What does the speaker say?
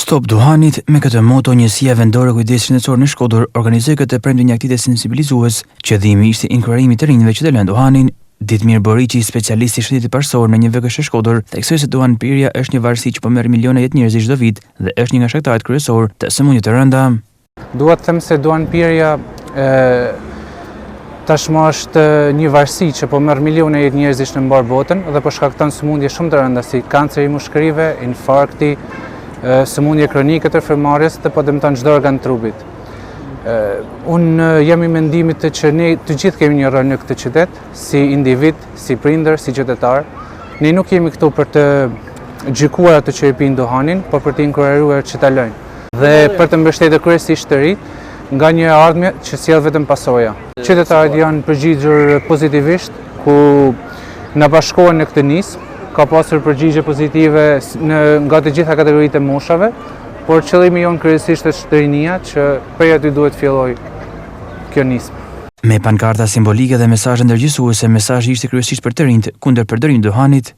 Stop duhanit, me këtë moto njësia vendore e kujdesit shëndetësor në Shkodër organizoi këtë të premte një aktivitet sensibilizues. Qëllimi ishte inkurajimi i të rinjve që të lënë duhanin. Ditmir Boriçi, specialist i shëndetit parësor në NJVKSH Shkodër, theksoi se duhanpirja është një varësi që po merr miliona jetë njerëzish çdo vit dhe është një nga shkaktarët kryesorë të sëmundjeve të rënda. Dua të them se duhanpirja tashmë është një varësi që po merr miliona jetë njerëzish në mbarë botën dhe po shkakton sëmundje shumë të rënda si kanceri i mushkërive, infarkti, sëmundje kronike të frymëmarrjes dhe po dëmton çdo organ të trupit. Unë jam i mendimit të që ne të gjithë kemi një rol në këtë qytet, si individ, si prindër, si qytetar. Ne nuk jemi këtu për të gjykuar ato që e pinë duhanin, por për të inkurajuar që ta lënë. Dhe për të mbështetur kryesisht të rinjtë nga një e ardhme që sjell vetëm pasoja. Qytetarët janë përgjigjur pozitivisht, ku na bashkohen në këtë nismë, ka pasur përgjigje pozitive në, nga të gjitha kategoritë e moshave, por qëllimi jonë kryesisht është rinia që prej aty duhet fillojë kjo nismë. Me pankarta simbolike dhe mesazhe ndërgjegjësuese, mesazhi ishte kryesisht për të rinjtë kundër përdorimit të duhanit.